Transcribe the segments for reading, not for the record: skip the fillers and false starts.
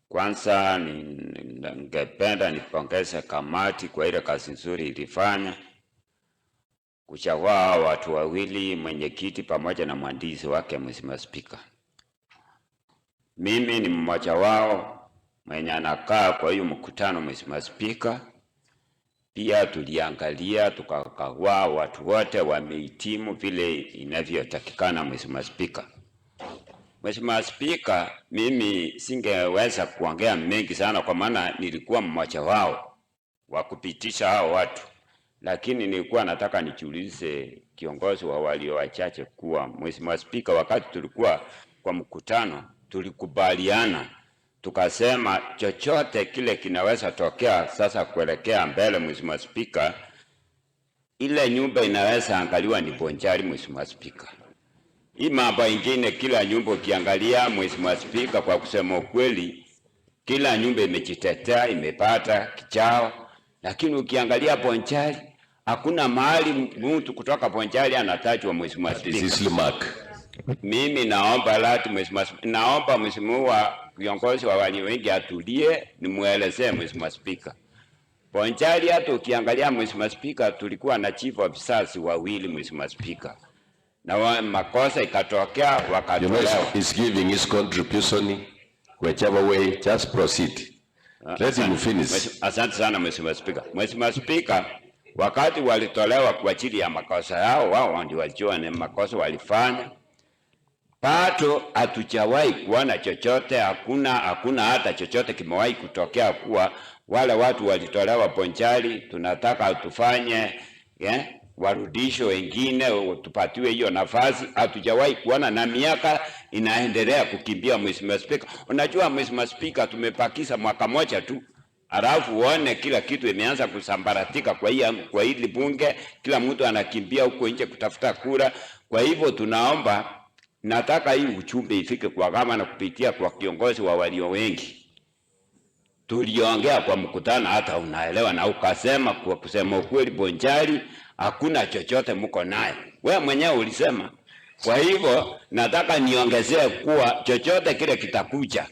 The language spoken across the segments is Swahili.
Kwanza ningependa nipongeze kamati kwa ile kazi nzuri ilifanya kuchagua watu wawili, mwenyekiti pamoja na mwandishi wake. Mheshimiwa Spika, mimi ni mmoja wao mwenye anakaa kwa hiyo mkutano. Mheshimiwa Spika, pia tuliangalia tukakagua watu wote wamehitimu vile inavyotakikana. Mheshimiwa Spika. Mheshimiwa Spika, mimi singeweza kuongea mengi sana kwa maana nilikuwa mmoja wao wa kupitisha hao watu, lakini nilikuwa nataka nijiulize kiongozi wa walio wachache kuwa, Mheshimiwa Spika, wakati tulikuwa kwa mkutano tulikubaliana tukasema chochote kile kinaweza tokea sasa kuelekea mbele. Mheshimiwa Spika, ile nyumba inaweza angaliwa ni Bonchari. Mheshimiwa Spika, hii mambo ingine, kila nyumba ukiangalia, Mheshimiwa Spika, kwa kusema ukweli, kila nyumba imejitetea, imepata kichao, lakini ukiangalia Bonchari hakuna mahali mtu kutoka Bonchari anatajwa. Mheshimiwa Spika, mimi naomba lati, Mheshimiwa, naomba Mheshimiwa kiongozi wa walio wengi atulie, nimuelezee Mheshimiwa Spika. Bonchari hata ukiangalia, Mheshimiwa Spika, tulikuwa na chief officers wawili, Mheshimiwa Spika, na makosa ikatokea wakatolewa. You know, he's giving his contribution whichever way, just proceed. Let him finish. Asante sana, Mheshimiwa Spika. Mheshimiwa Spika, wakati walitolewa kwa ajili ya makosa yao, wao ndio walijua ni makosa walifanya. Bado hatujawahi kuona chochote, hakuna hata chochote kimewahi kutokea kuwa wale watu walitolewa Bonchari, tunataka tufanye warudishwe wengine, tupatiwe hiyo nafasi. Hatujawahi kuona na miaka inaendelea kukimbia. Mheshimiwa Spika, unajua Mheshimiwa Spika, tumepakisa mwaka moja tu, alafu uone kila kitu imeanza kusambaratika kwa hili bunge, kila mtu anakimbia huko nje kutafuta kura. Kwa hivyo tunaomba, nataka hii ujumbe ifike kwa gavana kupitia kwa kiongozi wa walio wengi. Tuliongea kwa mkutano, hata unaelewa, na ukasema kwa kusema ukweli, Bonchari hakuna chochote mko naye, wewe mwenyewe ulisema. Kwa hivyo nataka niongezee kuwa chochote kile kitakuja,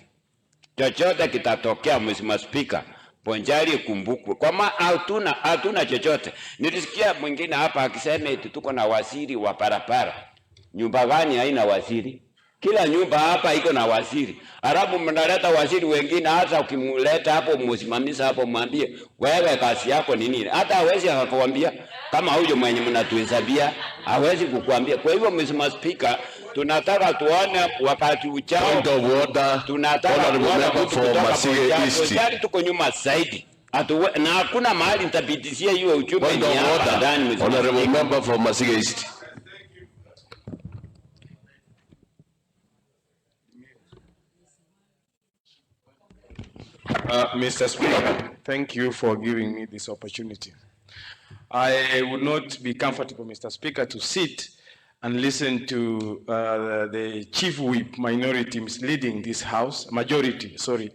chochote kitatokea, Mheshimiwa Spika, Bonchari ikumbukwe kwa maana hatuna chochote. Nilisikia mwingine hapa akisema eti tuko na waziri wa barabara. Nyumba gani haina waziri? Kila nyumba hapa iko na waziri. Alafu mnaleta waziri wengine, hata ukimleta hapo msimamisha hapo mwambie wewe kazi yako ni nini? Hata hawezi akakwambia, kama huyo mwenye mnatuhesabia hawezi kukuambia. Kwa hivyo Mheshimiwa Spika, tunataka tuone wakati ujao. Point of order. Tunataka kuona mtu kutoka Bonchari, tuko nyuma zaidi. Na hakuna mahali nitapitishia hiyo ujumbe. Point of order. Honorable member for Masige East. Mr. Speaker, thank you for giving me this opportunity. I would not be comfortable, Mr. Speaker, to sit and listen to the chief whip minority misleading this house, majority, sorry,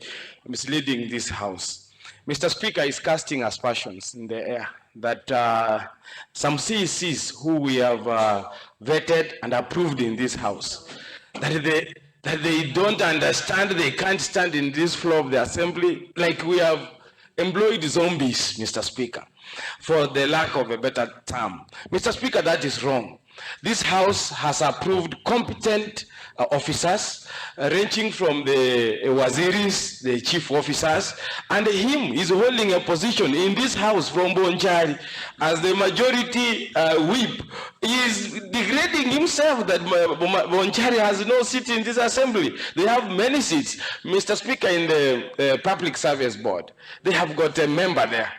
misleading this house. Mr. Speaker is casting aspersions in the air that some CECs who we have vetted and approved in this house, that they don't understand, they can't stand in this floor of the assembly, like we have employed zombies, Mr. Speaker, for the lack of a better term. Mr. Speaker, that is wrong. This house has approved competent officers, ranging from the waziris, the chief officers, and him is holding a position in this house from Bonchari as the majority whip. He is degrading himself that Bonchari has no seat in this assembly. They have many seats. Mr. Speaker, in the Public Service Board, they have got a member there.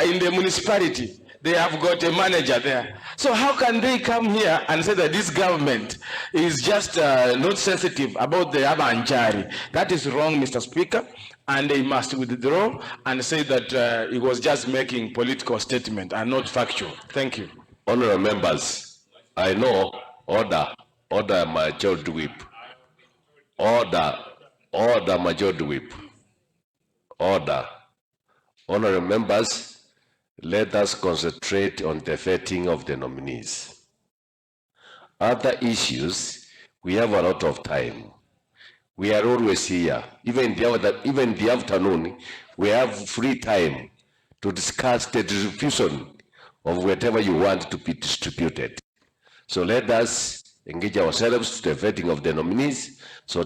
In the municipality, they have got a manager there. So how can they come here and say that this government is just not sensitive about the Abanchari? That is wrong, Mr. Speaker, and they must withdraw and say that he was just making political statement and not factual. Thank you. Honorable members, I know, order, order, majority whip. Order, order, majority whip. Order. Honorable members, let us concentrate on the vetting of the nominees. Other issues, we have a lot of time. We are always here. Even the afternoon, we have free time to discuss the distribution of whatever you want to be distributed. So let us engage ourselves to the vetting of the nominees so